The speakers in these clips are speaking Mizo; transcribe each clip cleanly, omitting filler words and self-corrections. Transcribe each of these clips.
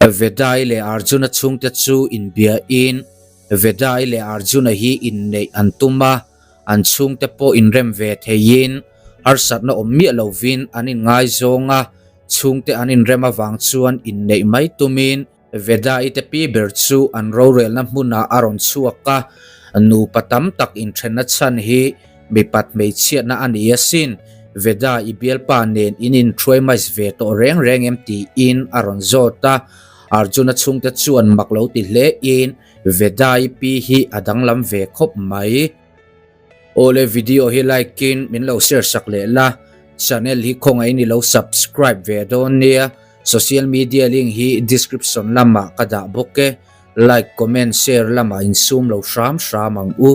Vedai leh Arjuna chhungte chu inbiain Vedai leh Arjuna hi inneih an tum a, an chhungte pawh inrem ve theiin harsatna awm miah lovin an inngaizawng a, chhungte an inrem avang chuan inneih mai tumin Veda-i te pi ber chu an rorelna hmunah a rawn chhuak a, nupa tam tak inthenna chhan hi mipat hmeichhiatna a ni asin, Veda-i bialpa nen in inthuaimais ve tawh reng reng em tiin a rawn zawt a, Arjuna chhungte chuan mak lo ti hlein Veda-i pi hi a danglam ve khawp mai. Awle video hi like in min lo share sak leh la, channel hi khawngaih in i lo subscribe ve dawn nia, social media link hi description lamah ka dah bawk e, like comment share lamah insum lo hram hram ang u.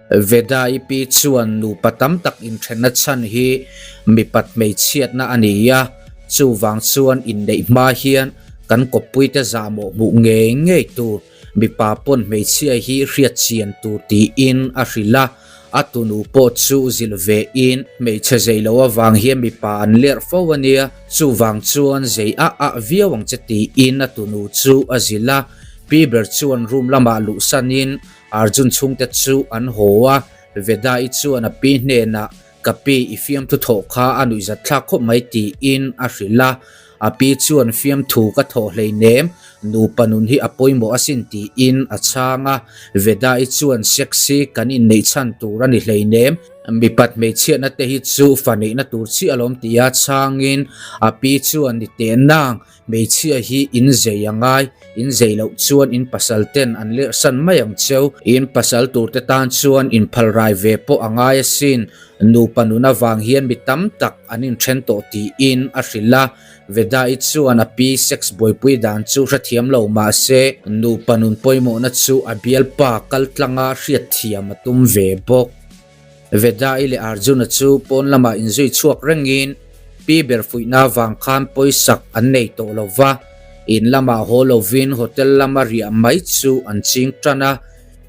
Veda i pi chuan nupa tam tak inthenna chhan hi mipat hmeichhiatna a ni a, chuvang chuan inneih hma hian kan kawppuite zahmawh hmuh ngei ngei tur Mipa pawn hmeichhia hi hriat chian tur tiin a hrilh a, a tunu pawh chu zilh ve in hmeichhe zei lo avang hian mipa an lerh fo a nia, chuvang chuan zei ah ah viau ang che tiin a tunu chu a zilh a. Pi ber chuan room lamah luhsan in Arjun chhungte chu an haw a, Veda-i chuan a pi hnenah Ka pi i fiamthu thawh kha a nuihzat thlak khawp mai tiin a hrilh a, a pi chuan fiamthu ka thawh hleinem, nupa nun hi a pawimawh asin tiin a chhang a, Veda-i chuan sex hi kan inneih chhan tur a ni hleinem, mipat hmeichhiatna te hi chu fa neihna tur chiah alawm tia chhangin a pi chuan ni teh nang Hmeichhia hi in zei a ngai, in zei loh chuan in pasal ten an lerhsan mai ang cheu. In pasal tur te tan chuan in phal rai ve pawh a ngai asin. Nupa nun avang hian mi tam tak an inthen tawh tiin a hrilh a. Veda-i chuan a pi sex buaipui dan chu hrethiam lo mah se, nupa nun pawimawhna chu a bialpa kaltlanga hriatthiam a tum ve bawk. Veda-i leh Arjuna chu pawn lamah inzui chhuak rengin pi ber fuihna vang khan pawisak an nei tawh lo va, in lamah haw lovin hotel lama riah mai chu an ching tan a.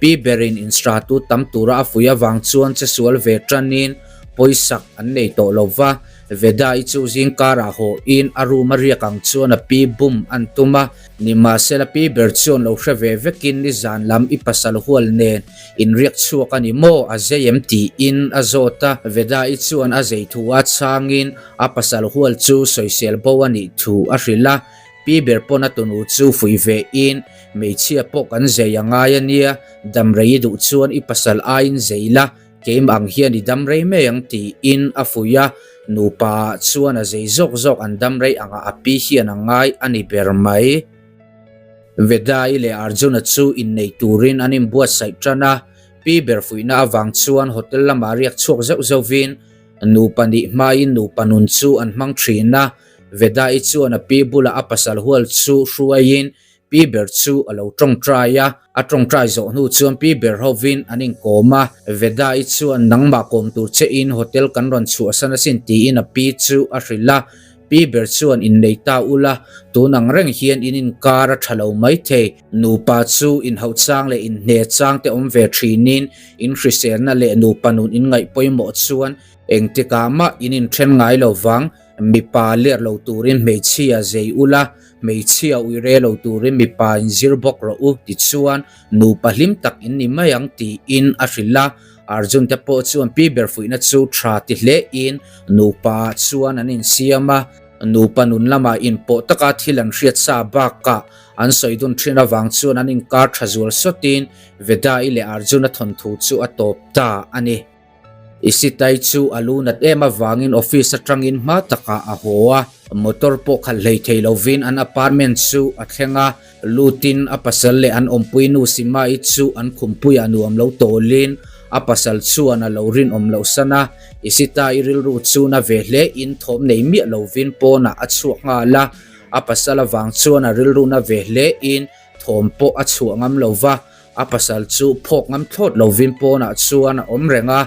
Pi berin instratu tam tura a fuih avang chuan che sual ve tanin pawisak an nei tawh lo va, Veda-i chu zingkarah haw-in a room a riak ang chuan a pi bum an tum a. Nimahsela pi ber chuan lo hre ve vekin nizan lam i pasal hual nen inriak chhuak a ni maw a zei em tiin a zawt a, Veda-i chuan a zei thu a chhangin a pasal hual chu sawisel bo a nih thu a hrilh a, pi ber pawn a tunu chu fuih ve in hmeichhia pawh kan zei a ngai a nia, damrei i duh chuan i pasal aiin zei la, Keim ang hian i dam rei mai ang tiin a fuih a, nupa ah chuan a zei zawk zawk an dam rei angah a pi hian a ngai a ni ber mai. Veda-i leh Arjuna chu innei turin an inbuatsaih tan a, pi ber fuihna avang chuan hotel lamah riak chhuak zeuh zeuhvin nupa nih hmain nupa nun chu an hmang thin a, Veda-i chuan a pi bulah a pasal hual chu hruaiin Pi ber chu a lo tawngtai a, a tawngtai zawh hnu chuan pi ber hovin an inkawm a, Veda-i chuan nangmah kawm tur che in hotel kan rawn chhuahsan asin tiin a pi chu a hrilh a, pi ber chuan innei ta ula, tun ang reng hian in inkar a tha lo mai thei, nupa chu inhauh chang leh inhne chang te awm ve thinin in hriselna leh nupa nun in ngaih pawimawh chuan engtikah mah in inthen ngai lo vang, mipa ler lo turin hmeichhia zei ula, Hmeichhia ui re lo turin mipa in zir bawk rawh u tichuan nupa hlim tak in ni mai ang tiin a hrilh a, Arjun te pawh chuan pi ber fuihna chu tha ti hle in nupa ah chuan an insiam a, nupa nun lamah inpawh taka thil an hriat sa bakah an sawi dun thin avang chuan an inkar tha zual sawtin Veda-i leh Arjun-a thawnthu chu a tawp ta a ni. Isitai chu a lu nat em avangin office atangin hma takah a haw a, motor pawh khalh hlei thei lovin an apartment chu a thleng a, lutin a pasal leh an awmpui nu Sima-i chu an khumpuiah nuam lo tawlin a pasal chuan a lo rinawm loh san a, Isitai rilru chu na ve hle in thawm nei miah lovin pawnah a chhuak nghal a, a pasal avang chuan a rilru na ve hle in thawm pawh a chhuah ngam lova. A pasal chu phawk ngam thlawt lovin pawnah chuan a awm reng a,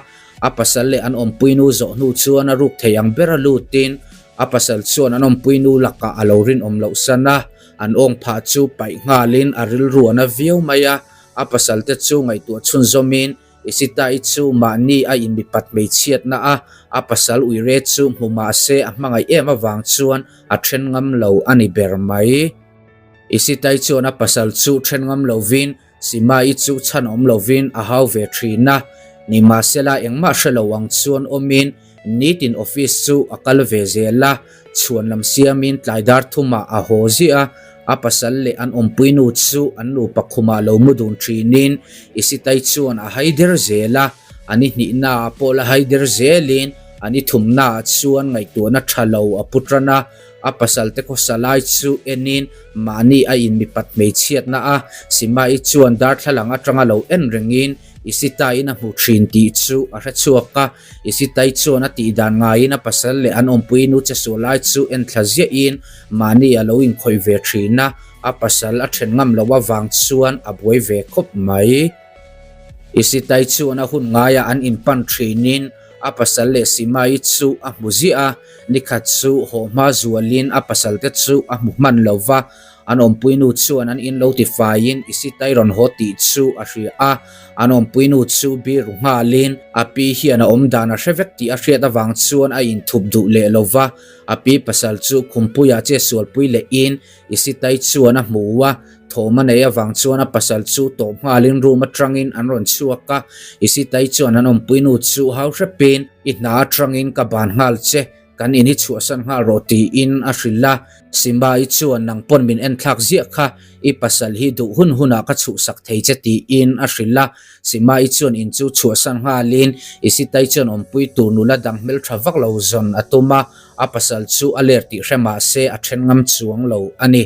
a pasal leh an awmpuinu zawh hnu chuan a ruk thei ang ber a lutin a pasal chuan an awmpuinu lakah a lo rinawm loh san a, an awng phah chu paih nghalin a rilru a na viau mai a, a pasal te chu ngaihtuah chhunzawmin Isitai chu mahni a inmipat hmeichhiatna a, a pasal uire chu hmu mahse a hmangaih em avang chuan a then ngam lo a ni ber mai. Isitai chuan a pasal chu then ngam lovin Simai chu chhan awm lovin a hau ve thin a, nimahsela engmah hre lo ang chuan awmin nitin office chu a kal ve zel a, chhuan lam siamin tlai dar thumah a haw ziah a, a pasal leh an awmpui nu chu an nupa khumah lo mu dun thinin Isitai chuan a hai der zel a, a ni hnihnaah pawh la hai der zelin a ni thumnaah chuan ngaihtuahna tha lo a pu tan a. A pasalte khawsa lai chu enin mahni a inmipat hmeichhiatna a Simai chuan darthlalang atanga lo en rengin Isitain a hmu thin tih chu a hre chhuak a. Isitai chuan a tihdan ngaiin a pasal leh an awmpui nu che sual lai chu en thla ziahin mahni a lo inkhawih ve thin a, a pasal a then ngam loh avang chuan a buai ve khawp mai. Isitai chuan a hun ngaia an inpan thinin A pasal leh Simai chu a hmu ziah a, nikhat chu haw hma zualin a pasalte chu a hmu hman lo va, an awmpuinu chuan an in lo tifaiin i sitai rawn haw tih chu a hria a, an awmpuinu chu biru nghalin a pi hian a awmdan a hre vek tih a hriat avang chuan a inthup duh leh lo va, a pi pasal chu khumpuiah che sualpui lehin I sitai chuan a hmu a, thawm a nei avang chuan a pasal chu tawp nghalin room atangin an rawn chhuak a, I sitai chuan an awmpuinu chu hau hrepin i hna atangin ka ban nghal che, kan in hi chhuahsan nghal rawh tiin a hrilh a, Simba i chuan nang pawn min enthlak ziah kha, i pasal hi duh hun hunah ka chhuhsak thei che tiin a hrilh a, Simba i chuan in chu chhuahsan nghalin I sitai chuan awmpui tur nula dang hmeltha vak lo zawn a tum a, A pasal chu a ler tih hre mah se a then ngam chuang lo a ni.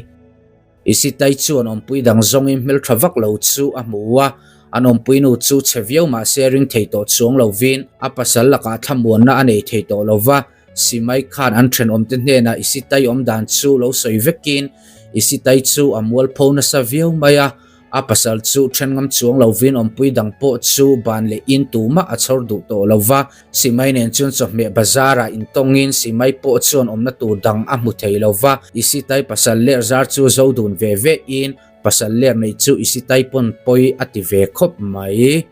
Isitai chuan awmpui dang zawngin hmeltha vak lo chu a hmu a, an awmpui nu chu chhe viau mah se ring thei tawh chuang lovin a pasal lakah thlamuanna a nei thei tawh lo va. Simai khan an thenawmte hnenah Isitai awm dan chu lo sawi vekin Isitai chu a mualpho nasa viau mai a, A pasal chu then ngam chuang lovin awmpui dang pawh chu ban leh in tumah a chhawr duh tawh lo va. Simai nen chuan chawhmeh bazarah intawngin Simai pawh chuan awmna tur dang a hmu thei lo va. Isitai pasal ler zar chu zo dun ve ve in pasal ler nei chu Isitai pawn pawi a ti ve khawp mai.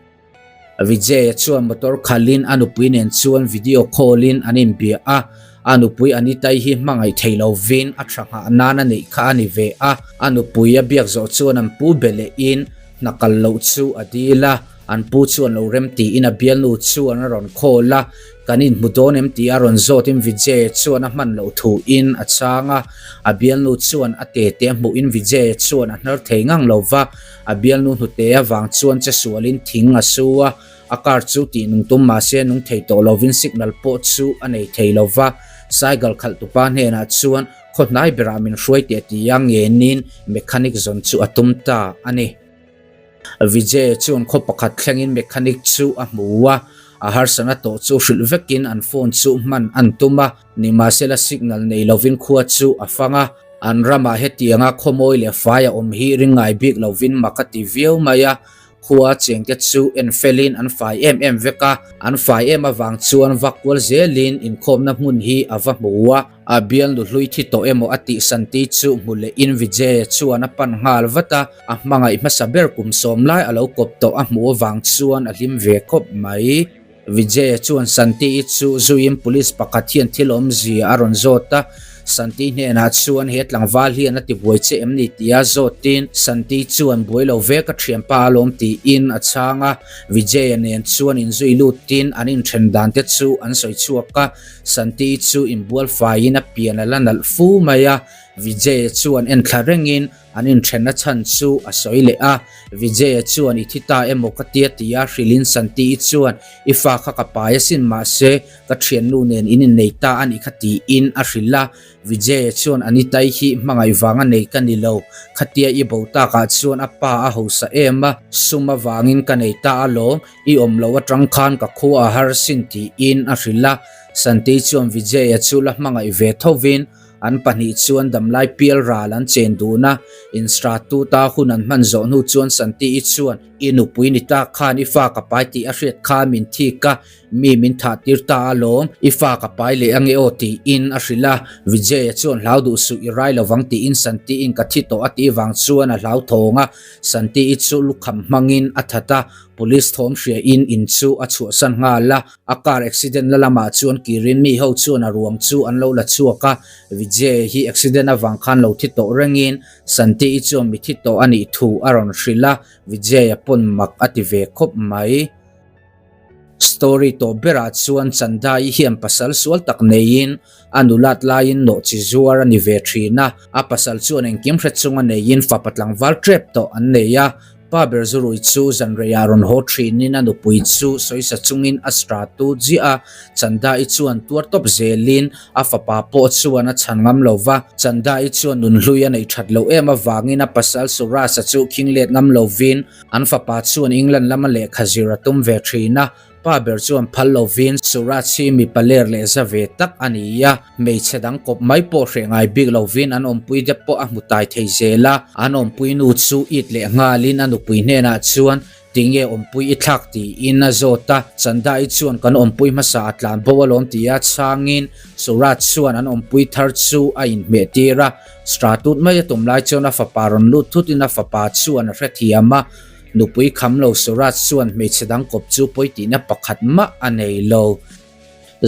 Vijay-a chuan motor khalhin a nupui nen chuan video call-in an inbia a, a nupui Anita-i hi hmangaih thei lovin a tha nghah nan a neih kha a ni ve a, a nupui a biak zawh chuan an pu be lehin hna kal loh chu a dil a, an pu chuan lo rem tiin a bialnu chuan a rawn call a, kan inhmu dawn em tih a rawn zawtin Vijay-a chuan a hman loh thuin a chhang a, a bialnu chuan a tete a hmuhin Vijay-a chuan a hnar thei ngang lo va. A bialnu hnute avang chuan che sualin thing a su a, a car chu tih nung tum mahse nung thei tawh lovin signal pawh chu a nei thei lo va. Cycle khalhtupa hnenah chuan khaw hnai berah min hruai teh tia ngenin mechanic zawn chu a tum ta a ni. Vijay chuan khaw pakhat thlengin mechanic chu a hmu a, a harsatna tawh chu hrilh vekin an phone chu hman an tum a. Nimahsela signal nei lovin khua chu a fang a, an ramah hetianga khawmawi leh fai a awm hi ring ngai bik lovin mak a ti viau mai a, khua chengte chu en felin an fai em em vek a, an fai em avang chuan vak kual zelin inkhawmna hmun hi a va hmu a, a bialnu hlui thi tawh emaw a tih Santi chu hmu lehin Vijay chuan a pan nghal vat a, a hmangaih hmasa ber kum sawm lai a lo kawp tawh a hmuh avang chuan a hlim ve khawp mai. Vijay chuan Santi-i chu zuiin police pakhat hian thil awmzia a rawn zawt a, Santi hnenah chuan he tlangval hian a ti buai che em ni tia zawtin Santi chuan buai lo ve ka thianpa alawm tiin a chhang a, Vijay-a nen chuan inzui lutin an inthen dan te chu an sawi chhuak a, Santi-i chu inbual faiin a pian a la nalh fu mai a, Vijay-a chuan enthla rengin An inthenna chhan chu a sawi leh a, Vijay-a chuan i thi ta emaw ka tia tia hrilhin Santi-i chuan i fa kha ka pai asin mahse ka thiannu nen in innei ta a nih kha tiin a hrilh a, Vijay-a chuan Anita-i hi hmangaih vanga nei ka ni lo, khatia i bo takah chuan a pa a hausa em a, sum avangin ka nei ta alawm, i awm loh atang khan ka khua a har sin tiin a hrilh a, Santi chuan Vijay-a chu la hmangaih ve thovin An pahnih chuan damlai pial ral an chen dun a, instratut-a hun an hman zawh hnu chuan Santi-i chuan, I nupui ni ta khan i fa ka pai tih a hriat kha min thik a, mi min thah tir ta alawm, i fa ka pai leh ange aw tiin a hrilh a. Vijay-a chuan hlau duh suh i rai lovang tiin Santi-in ka thi tawh a tih vang chuan a hlau thawng a, Santi-i chu lukham hmangin a that a, police thawm hria in in chu a chhuahsan nghal a. A car accident la lamah chuan kirin mi ho chuan a ruang chu an lo la chhuak a, Vijay. Vijay hi accident avang khan lo thi tawh rengin Santi-i chuan mi thi tawh a nih thu a rawn hrilh a, Vijay-a pawn mak a ti ve khawp mai. Story tawp berah chuan Chandai hian pasal sual tak neiin a nulat laiin nawh chi zuar a ni ve thin a, a pasal chuan engkim hre chunga neiin fapa tlangval tep tawh an nei a, pa ber zurui chu zanreiah rawn haw thinin a nupui chu sawisa chungin a stra tu chiah a, Chandai chuan tuar tawp zelin a fapa pawh chuan a chhan ngam lo va, Chandai chuan nunhlui a neih that loh em avangin a pasal Suraj-a chu khing let ngam lovin An fapa chuan England lama lehkha zir a tum ve thin a, pa ber chuan phal lovin Suraj hi mipa ler leh za ve tak a ni a, hmeichhe dang kawp mai pawh hreh ngai bik lovin an awmpui te pawh a hmu tai thei zel a, an awmpui nu chu it leh nghalin a nupui hnenah chuan tinge awmpui i thlak tiin a zawt a, Chandai chuan kan awmpui hmasa a tlan bo alawm tia chhangin Suraj chuan an awmpui thar chu a inhmeh tir a. Stratut mai a tum lai chuan a fapa rawn lut thut in a fapa chuan a hrethiam a, nupui kham lo Suraj chuan hmeichhe dang kawp chu pawi tihna pakhat mah a nei lo.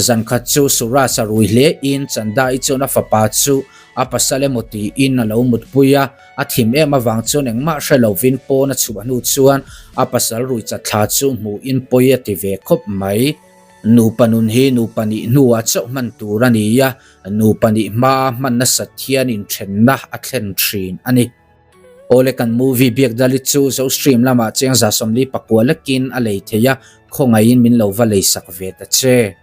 Zan khat chu Suraj a rui hle in Chandai chuan a fapa chu a pasal emaw tiin a lo mutpui a, a thim em avang chuan engmah hre lovin pawn a chhuah hnu chuan a pasal rui chatthla chu hmuhin pawi a ti ve khawp mai. Nupa nun hi nupa nih hnuah chauh hman tur a ni a, Nupa nih hmaa hman nasat hian inthenna a thlen thin a ni. Awle kan movie biak Dalit chu Zo Stream lamah cheng 149 lekin a lei thei a, khawngaihin min lo va leisak ve ta che.